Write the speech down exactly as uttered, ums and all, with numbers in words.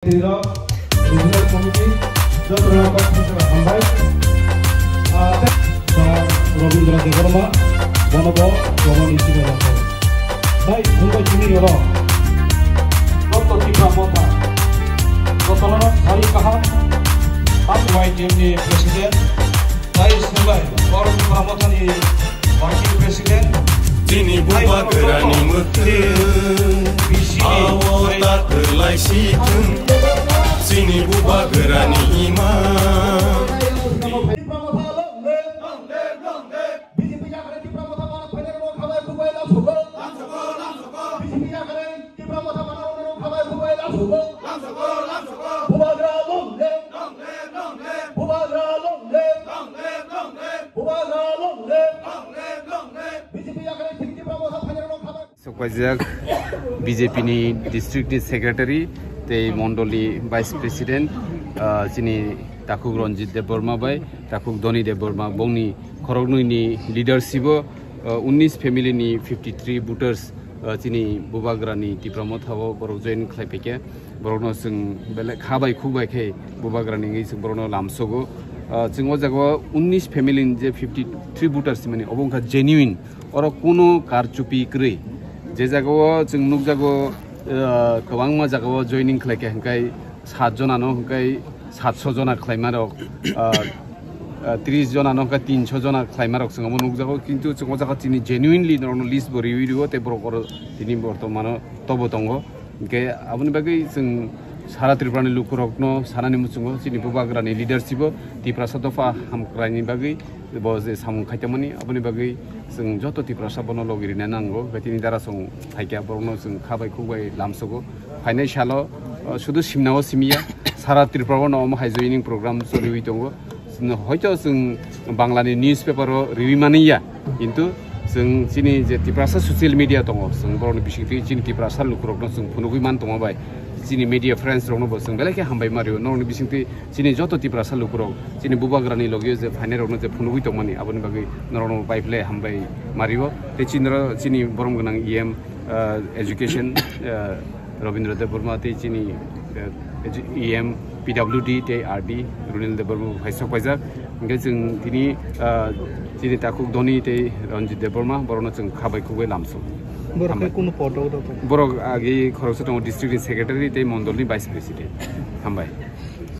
Rok, Regional Committee, joto rok hambai. Ah, Robindra Debbarma, bono bo, bono ni siga rok. Bai, Mumbai chini oro. Doctor Tipra Motha. Joto rok sari kaham. Hat Y T M ni President. Bai, Mumbai, Forum Tipra Motha ni Working President. Chini bubagrani mwkhwng, awo ta kwlai si thung. Chini bubagrani ima. Bubagra long live! Bubagra long live! Bubagra long live! Bubagra long live! Long live, long live! B J P yakarwi thwngwi Tipra Motha phainairokno khabai. Sokpaijak B J P ni district ni secretary tei mondol ni vice president, ah, chini takhuk Ranjit Debbarma bai takhuk Dhoni Debbarma bongni khoroknwi ni leadership o, ah, unnish family ni fifty three voters, ah, chini bubagra ni Tipra Motha o borok join khlai phaikha. Borokno chwng belai kha bai khuk bai khe bubagra ni wngwi chwng borokno lamsogo. Ah, chwng o jaga o unnish family ni je fifty three voters mani obo wngkha genuine, oro kuno karchupi kwrwi. Je jaga o chwng nukjago, ah, kwbangma jaga o joining khlai khe hwnkhe sat jona no hwnkhe satso jona khlaima rok, ah, ah, tris jona no hwnkhe tinso jona khlaima rok chwng omo nukjago, kintu chwng o jaga chini genuinely norokno list bo riwi rwo tei borok oro tini bortomano tobo tongo. Hwnkhe aboni bagwi chwng sara Tripura ni lukurokno sanani muchungo chini bubagrani leadership o Tiprasa dopha hamkraini bagwi bo je samung khaitangmani aboni bagwi chwng joto Tiprasa bono logi rina nango. Hwnkhe tini dara chwng phaikha borokno chwng kha bai khuk bai lamsogo. Phainai salo, o, sudu simna o simiya sara Tripura bono omo hai joining program choliwi tongo. Hoito chwng Bangla ni newspaper o riwi mani ya, kintu chwng chini je Tiprasa social media tongo, chwng borokni bisingtwi chini Tiprasa lukurokno chwng phunugwi man tongo bai. Chini media friends rokno bo chwng belai khe hambai ma rio. Norokni bisingtwi chini joto Tiprasa lukurok, chini bubagrani logio je phainai rokno je phunugwi tongmani, aboni bagwi norokno bai phle hambai ma rio. Tei chini ro-, chini borom gwnang E M, ah, education, ah, Robindra Debbarma tei chini, eh, E M P W D tei R D Runil Debbarma bo hai sok paijak. Hwnkhe chwng tini, ah, chini takhuk Dhoni tei Ranjit Debbarma borokno chwng kha bai khuk bai lamsok. Borok Hambai. Kunu podo da to? Borok agi khoroksa tongo district ni secretary tei mondol ni vice president. Hambai.